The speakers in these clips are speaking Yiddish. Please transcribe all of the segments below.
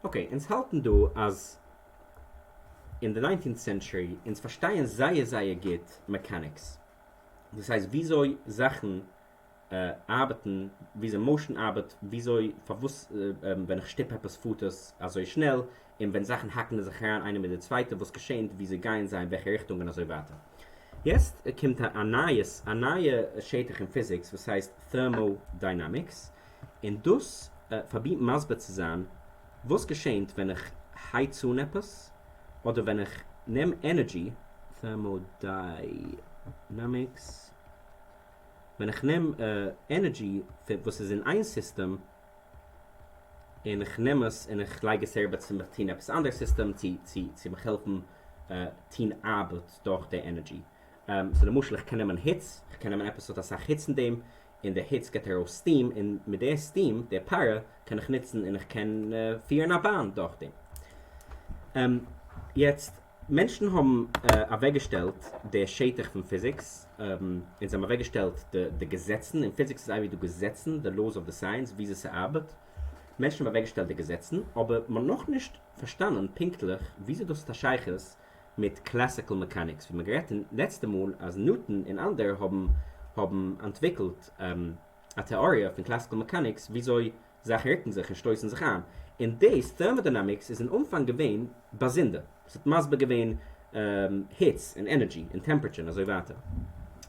Okay, אונז האלטן דא אז אין די nineteenth century אונז פארשטייען זייער זייער גוט mechanics, דאס הייסט וויאזוי זאכן ארבעטן, וויאזוי motion ארבעט, וויאזוי פארוואס ווען איך שטופ עפעס פארט עס אזוי שנעל, און ווען זאכן האקן זיך אריין איינע מיט די צווייטע וואס געשענט, וויאזוי גייען זיי אין וועלכע ריכטונג און אזוי ווייטער. יעצט קומט א נייעס א נייע שטח אין פיזיקס וואס הייסט thermodynamics, און דאס פרובירט מסביר צו זיין וואס געשענט ווען איך הייץ אן עפעס, אדער ווען איך נעם energy, thermodynamics, ווען איך נעם energy וואס איז אין איין סיסטעם און איך נעם עס און איך לייג עס אריבער צו מיך טון עפעס אנדערע סיסטעם צו צו צו מיך העלפן טון ארבעט דורך די energy. So למשל איך קען נעמען היץ, איך קען נעמען עפעס וואס האט אסאך היץ אין דעם, און די היץ גיבט ארויס steam, און מיט די steam, די פארע, קען איך נוצן און איך קען פירן א באן דורך דעם. יעצט, מענטשן האבן אוועקגעשטעלט די שטח פון פיזיקס, און זיי האבן אוועקגעשטעלט די געזעצן, אין פיזיקס איז אייביג דא געזעצן, די laws of the science, וויאזוי ס'ארבעט, מענטשן האבן אוועקגעשטעלט די געזעצן, אבער מ'האט נאכנישט פארשטאנען פונקטליך וויאזוי דאס האט א שייכות מיט classical mechanics, ווי מ'האט גערעדט אין לעצטע מאל אז ניוטאן און אנדערע האבן האבן אנטוויקלט א טעאריע פון classical mechanics וויאזוי זאכן רוקן זיך און שטויסן זיך איין, און דאס thermodynamics איז אין אנפאנג געווען באזונדער, ס'האט מסביר געווען היץ און energy און temperature און אזוי ווייטער.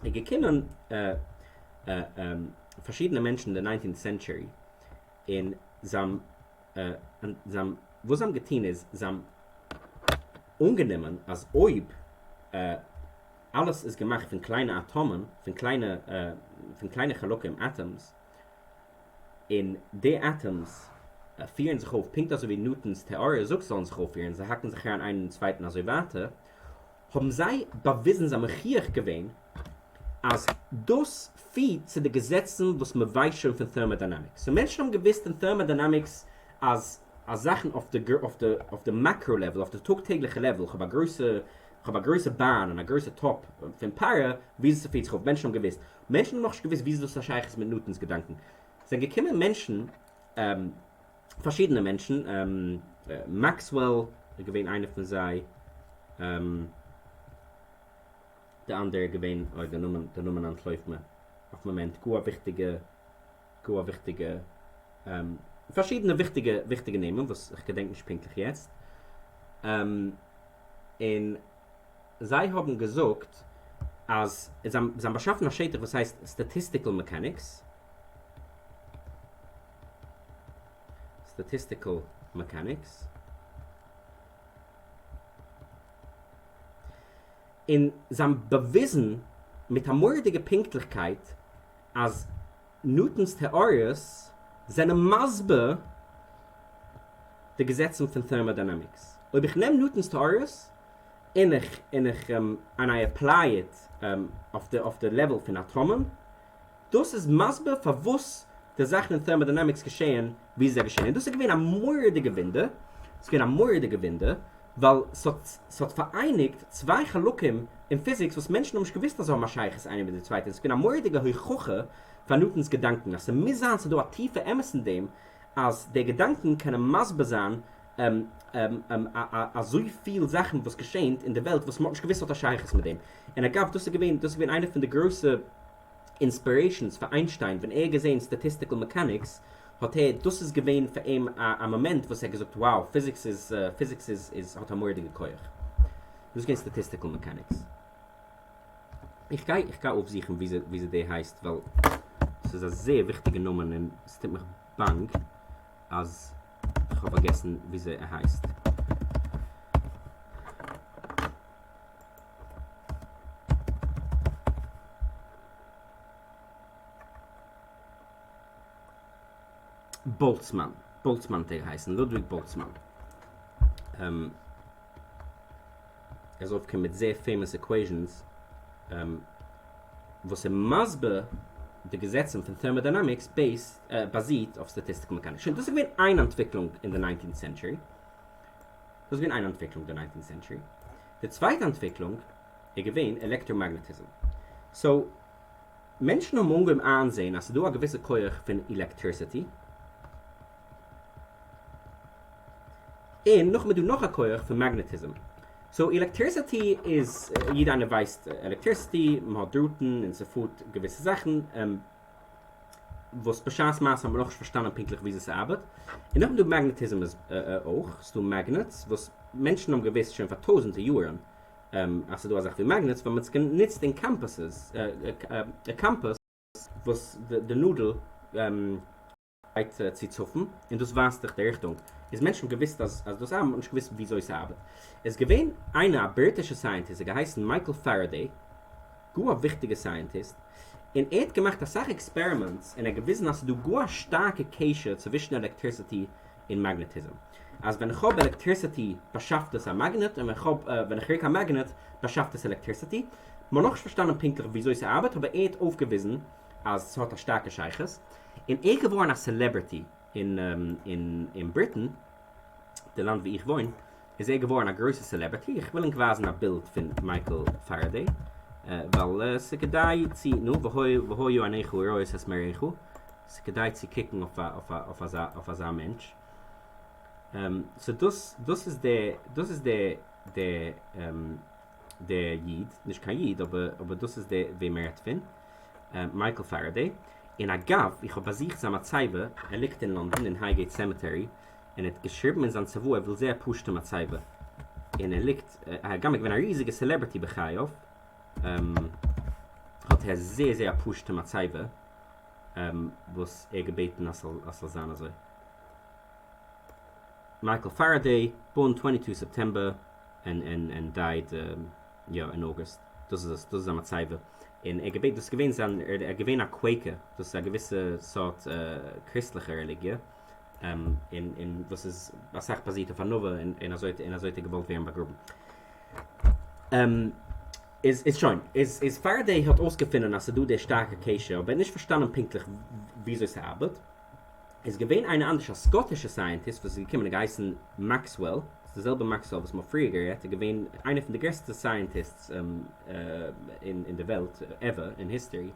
איז געקומען פארשידענע מענטשן אין די nineteenth century און זיי האבן וואס זיי האבן געטון איז זיי האבן אנגענומען אז אויב אלעס איז געמאכט פון קליינע אטאמען, פון קליינע פון קליינע חלקים, atoms, און די atoms פירן זיך אויף פונקט אזוי ווי ניוטאן'ס טעאריע זאגט זיי זאלן זיך אויפפירן, זיי האקן זיך אריין איינער אין צווייטן אזוי ווייטער, האבן זיי באוויזן, זיי מוכיח געווען אז דאס פירט צו די געזעצן וואס מען ווייסט שוין פון thermodynamics. So מענטשן האבן געוואוסט אין thermodynamics אז אז זאכן אויף די אויף די אויף די macro level, אויף די טאג טעגליכע level, כ'האב א גרויסע כ'האב א גרויסע באן און א גרויסע טאפ פון פארע, וויאזוי ס'פירט זיך אויף, מענטשן האבן געוואוסט. מענטשן האבן נאכנישט געוואוסט וויאזוי דאס האט א שייכות מיט ניוטאן'ס געדאנקען. ס'זענען געקומען מענטשן, פארשידענע מענטשן, מעקסוועל איז געווען איינער פון זיי, די אנדערע איז געווען, אוי די נאמען, די נאמען אנטלויפט מיר אויף מאמענט, גאר א וויכטיגע, גאר א וויכטיגע, פארשידענע וויכטיגע וויכטיגע נעמען וואס איך געדענק נישט פונקטליך יעצט, און זיי האבן געזאגט אז זיי האבן באשאפן א שטח וואס הייסט statistical mechanics, statistical mechanics, און זיי האבן באוויזן מיט א מורא'דיגע פונקטליכקייט אז ניוטאן'ס טעאריעס זענען מסביר די געזעצן פון thermodynamics. אויב איך נעם ניוטאן'ס טעאריעס און איך און איך און I apply it אויף די אויף די level פון אטאמען, דאס איז מסביר פארוואס די זאכן אין thermodynamics געשעען ווי זיי געשעען. און דאס איז געווען א מורא'דיגע וואונדער, ס'איז געווען א מורא'דיגע וואונדער, ווייל ס'האט ס'האט פאראייניגט צוויי חלקים אין פיזיקס וואס מענטשן האבן נישט געוואוסט אז זיי האבן א שייכות איינער מיט די צווייטע, און ס'איז געווען א מורא'דיגע הוכחה פאר ניוטאן'ס געדאנקען אז ס'מוז זיין ס'איז דא א טיפע אמת אין דעם אז די געדאנקען קענען מסביר זיין אזויפיל זאכן וואס געשענט אין די וועלט וואס מ'האט נישט געוואוסט האט א שייכות מיט דעם. און אגב דאס איז געווען דאס איז געווען איינע פון די גרויסע inspirations פאר איינשטיין ווען ער האט געזען statistical mechanics האט ער דאס איז געווען פאר אים א מאמענט וואס ער האט געזאגט wow פיזיקס איז פיזיקס איז איז האט א מורא'דיגע כח. דאס איז געווען statistical mechanics. איך גיי איך גיי אויפזוכן וויאזוי וויאזוי די הייסט ווייל ס'איז א זייער וויכטיגע נאמען און ס'טוט מיך באנג אז איך האב פארגעסן וויאזוי ער הייסט. באלצמאן, באלצמאן האט ער געהייסן, לודוויג באלצמאן. ער איז אויפגעקומען מיט זייער famous equations וואס איז מסביר די געזעצן פון thermodynamics באזירט אויף statistical mechanics. שוין, דאס איז געווען איין אנטוויקלונג אין די nineteenth century. דאס איז געווען איין אנטוויקלונג די nineteenth century. די צווייטע אנטוויקלונג איז געווען עלעקטראמאגנעטיזם. So, מענטשן האבן אנגעהויבן איינזעהן אז ס'איז דא א געוויסע כח פון electricity. און נאכדעם איז דא נאך א כח פון מאגנעטיזם. So electricity איז, יעדער איינער ווייסט electricity, מען האט דראטן און ס'פארט געוויסע זאכן, וואס בשעת מעשה האט מען נאכנישט פארשטאנען פונקטליך וויאזוי ס'ארבעט. און נאכדעם דא מאגנעטיזם איז אויך, ס'דא magnets וואס מענטשן האבן געוואוסט שוין פאר טויזענטער יארן אז ס'דא א זאך ווי magnets, ווייל מ'האט עס גענוצט אין compasses, א קאמפאס וואס די נאדל גייט צו צפון און דאס ווייזט דיך די ריכטונג, איז מענטשן האבן געוואוסט אז אז דאס ארבעט, מ'האט נישט געוואוסט וויאזוי ס'ארבעט. איז געווען איינער א בריטישע scientist האט געהייסן מייקל פערעדעי, גאר א וויכטיגע scientist, און ער האט געמאכט אסאך experiments און ער האט געוויזן אז ס'איז דא גאר א שטארקע קשר צווישן electricity און מאגנעטיזם, אז ווען איך האב electricity באשאפט עס א מאגנעט, און ווען איך האב ווען איך ריק א מאגנעט באשאפט עס electricity. מ'האט נאכנישט פארשטאנען פונקטליך וויאזוי ס'ארבעט אבער ער האט אויפגעוויזן אז ס'האט א שטארקע שייכות, און ער איז געווארן א celebrity אין אין Britain, די לאנד וואו איך וואוין, איז ער געווארן א גרויסע celebrity. איך וויל ענק ווייזן א בילד פון מייקל פערעדעי, ווייל ס'כדאי צו, נו, והיו עיניך רואות את מראיך, ס'כדאי צו קוקן אויף אויף אזא אויף אזא מענטש. So דאס דאס איז די דאס איז די די די איד, נישט קיין איד, אבער אבער דאס איז די וועם מען רעדט פון, מייקל פערעדעי. און אגב, איך האב באזוכט זיין מצבה, ער ליגט אין לאנדאן אין Highgate Cemetery, און ער האט געשריבן אין זיין צוואה ער וויל זייער פשוטע מצבה, און ער ליגט, הגם ער איז געווען א ריזיגע celebrity בחייו, האט ער זייער זייער א פשוטע מצבה, וואס ער האט געבעטן אז ס'זאל זיין אזוי. מייקל פערעדעי, born 22 September and died יא אין August, דאס איז עס, דאס איז א מצבה, און ער געבעט, דאס איז געווען זיין, ער איז געווען א Quaker, דאס איז א געוויסע סארט קריסטליכע רעליגיע, און און וואס איז אסאך באזירט אויף ענווה, און אזוי און אזוי האט ער געוואלט ווערן באגראבן. איז איז שוין, איז איז פערעדעי האט אויסגעפונען אז ס'איז דא די שטארקע קשר, אבער ער האט נישט פארשטאנען פונקטליך וויאזוי ס'ארבעט. איז געווען איינער אנדערש א סקאטישע scientist וואס איז געקומען און געהייסן מעקסוועל, ס'איז די זעלבע מעקסוועל וואס מ'האט פריער גערעדט, איז געווען איינער פון די גרעסטע scientists אין די וועלט ever אין history,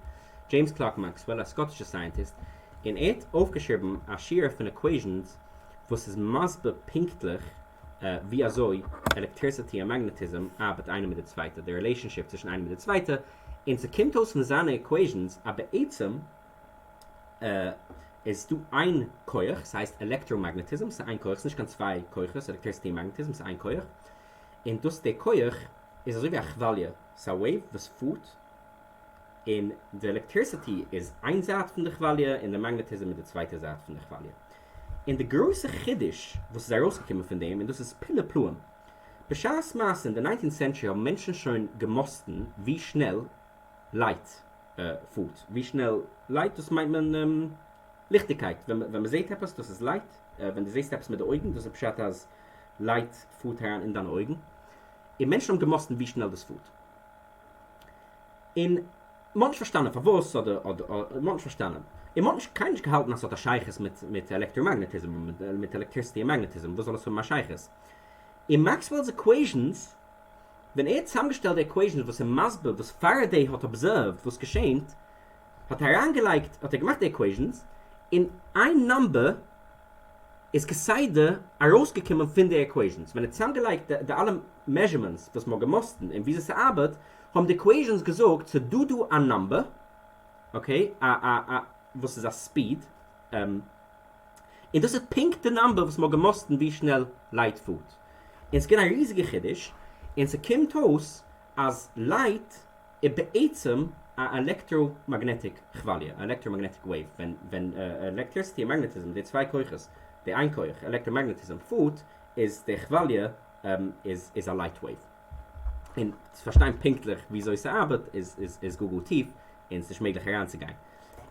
דזשעימס קלארק מעקסוועל א סקאטישע scientist, און ער האט אויפגעשריבן א שורה פון equations וואס איז מסביר פונקטליך ווי אזוי electricity און מאגנעטיזם ארבעט איינע מיט די צווייטע, די relationship צווישן איינע מיט די צווייטע, און ס'קומט אויס פון זיינע equations אז בעצם איז דא איין כח, ס'הייסט עלעקטראמאגנעטיזם, ס'איז איין כח, ס'איז נישט קיין צוויי כוחות, electricity און מאגנעטיזם, ס'איז איין כח, און דאס די כח איז אזוי ווי א כוואליע, ס'איז א wave וואס פארט, און די electricity איז איין זייט פון די כוואליע און די מאגנעטיזם איז די צווייטע זייט פון די כוואליע. און די גרויסע חידוש וואס איז ארויסגעקומען פון דעם, און דאס איז פלאי פלאים, בשעת מעשה אין די nineteenth century האבן מענטשן שוין געמאסטן ווי שנעל light פארט, ווי שנעל light, דאס מיינט מען ליכטיגקייט, ווען מען זעט עפעס דאס איז light, ווען דו זעסט עפעס מיט די אויגן דאס איז פשט אז light פארט אריין אין דיינע אויגן, און מענטשן האבן געמאסטן ווי שנעל דאס פארט, און מען האט נישט פארשטאנען פארוואס, אדער מען האט נישט פארשטאנען, און מען האט נישט קיינער נישט געהאלטן אז ס'האט א שייכות מיט מיט עלעקטראמאגנעטיזם, מיט electricity און מאגנעטיזם, וואס זאל עס האבן א שייכות? און מעקסוועל'ס equations ווען ער האט צוזאמגעשטעלט די equations וואס איז מסביר וואס פאראדעי האט observed וואס געשענט, האט ער אריינגעלייגט האט ער געמאכט די equations, און איין number איז כסדר ארויסגעקומען פון די equations, ווען ער האט צוזאמגעלייגט די אלע measurements וואס מ'האט געמאסטן און וויאזוי ס'ארבעט, האבן די equations געזאגט ס'דא דא א number, okay, א א א וואס איז א speed, און דאס איז פונקט די number וואס מ'האט געמאסטן ווי שנעל light פארט. און ס'איז געווען א ריזיגע חידוש, און ס'קומט אויס אז light איז בעצם א electromagnetic כוואליע, א electromagnetic wave, ווען ווען electricity און מאגנעטיזם, די צוויי כוחות, די איין כח, עלעקטראמאגנעטיזם, פארט, איז די כוואליע איז איז א light wave. און צו פארשטיין פונקטליך וויאזוי ס'ארבעט איז איז איז גאר גאר טיף, און ס'נישט מעגליך אריינצוגיין.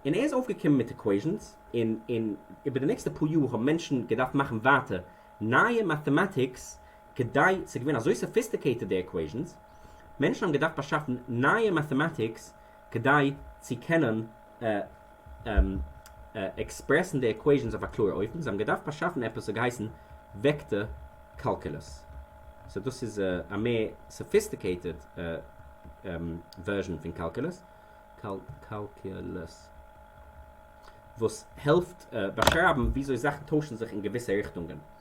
און ער איז אויפגעקומען מיט equations, און און איבער די נעקסטע פאר יאר האבן מענטשן געדארפט מאכן ווייטער נייע mathematics כדי, ס'איז געווען אזוי sophisticated די equations, מענטשן האבן געדארפט באשאפן נייע mathematics כדי צו קענען express ן די equations אויף א קלארע אופן, זיי האבן געדארפט באשאפן עפעס וואס האט געהייסן vector calculus, so דאס איז א מער sophisticated version פון calculus, calculus, וואס העלפט באשרייבן וויאזוי זאכן טוישן זיך אין געוויסע ריכטונגען.